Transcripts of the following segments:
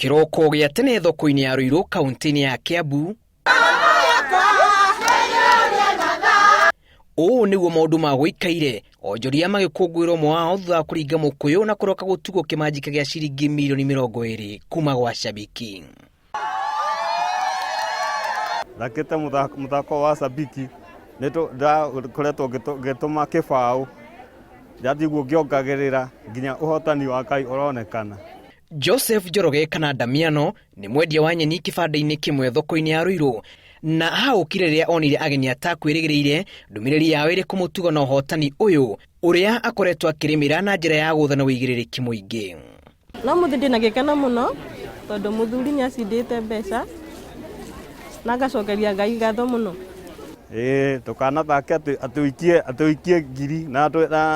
Kĩroko gĩa tene thoko-inĩ ya Ruiru kaunti-inĩ ya Kiambu. Ũũ nĩguo maũndũ ma gũikaire onjoria magĩkũngũĩra ũmwe wao thutha wa kũringa mũkũyũ na kũroka gũtugwo kĩmanjĩka gĩa ciringi mirioni 20 kuma gwa Shabiki. Thakĩte mũthako wa Shabiki nĩ ndakoretwo ngĩtũma kĩbaũ ndathiĩ ũguo ngĩongagĩrĩra nginya ũhotani wa Ngai ũronekana. Joseph Njoroge kana Damiano nĩ mwendia wa nyeni kĩbanda-inĩ kĩmwe thoko-inĩ ya Ruiru na ahaũkire rĩrĩa onire ageni atakwĩrĩgĩrĩire ndũmĩrĩri yao ĩrĩ kũmũtuga na ũhotani ũyũ ũrĩa akoretwo akĩrĩmĩra na njĩra ya gũtha na ũigĩrĩrĩki mũingĩ. No mũthĩ ndĩna gĩkeno mũno tondũ mũthuri nĩ acindĩte mbeca na ngacokeria Ngai ngatho mũno. Ĩĩ ndũkanathake atĩ atĩ ũikie atĩ ũikie ngiri na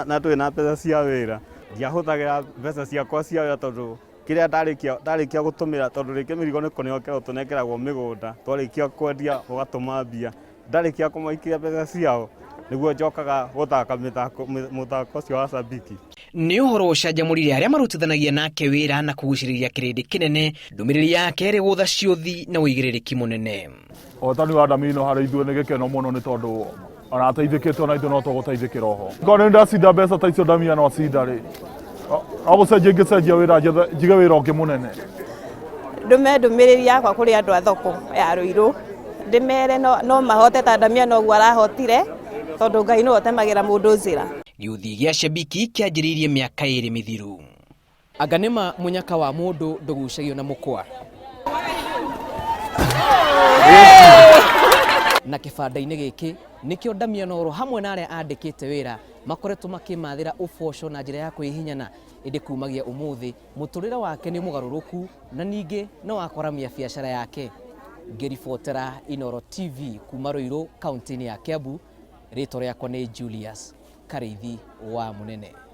na ndũrĩ na mbeca cia wĩra. Ndiahũthagĩra mbeca ciakwa cia wĩra tondũ kĩrĩa ndarĩkia ndarĩkia gũtũmĩra tondũ rĩngĩ mĩrigo nĩ kũnengerwo tũnengeragwo mĩgũnda twarĩkia kwendia ũgatũma mbia. Ndarĩkia kũmaikia mbeca ciao nĩguo njokaga gũthaka mĩthako mũthako ũcio wa Shabiki. Nĩ ũhoro ũcanjamũrire arĩa marutithanagia nake wĩra na kũgucĩrĩria kĩrĩndĩ kĩnene, ndũmĩrĩri yake ĩrĩ gũtha ciũthi na ũigĩrĩrĩki mũnene. Ũhotani wa Damino harĩ ithuĩ nĩ gĩkeno mũno nĩ tondũ ona ateithĩkĩte ona ithuĩ no tũgũteithĩkĩra oho. Korwo nĩ ndacinda mbeca ta icio Damiano acinda rĩ, no gũcenjia ingĩcenjia wĩra njethe njige wĩra ũngĩ mũnene. Ndũme ndũmĩrĩri yakwa kũrĩ andũ a thoko ya Ruiru, ndĩmere no, no mahote ta Damiano ũguo arahotire, tondũ Ngai nĩwe ũtemagĩra mũndũ njĩra. Gĩũthi gĩa Shabiki kĩanjĩrĩirie mĩaka ĩrĩ mĩthiru. Anga nĩma mũnyaka wa mũndũ ndũgucagio na mũkwa? Na kĩbanda-inĩ gĩkĩ nĩkĩo Damiano oro hamwe na arĩa andĩkĩte wĩra makoretwo makĩmathĩra ũboco na njĩra ya kwĩhihinyana, ĩndĩ kumagia ũmũthĩ mũtũrĩre wake nĩ mũgarũrũku na ningĩ no akwaramia biacara yake. Ngĩribotera Inooro TV kuma Ruiru kaunti-inĩ ya Kiambu, rĩtwa rĩakwa nĩ Julius Karĩithi wa Mũnene.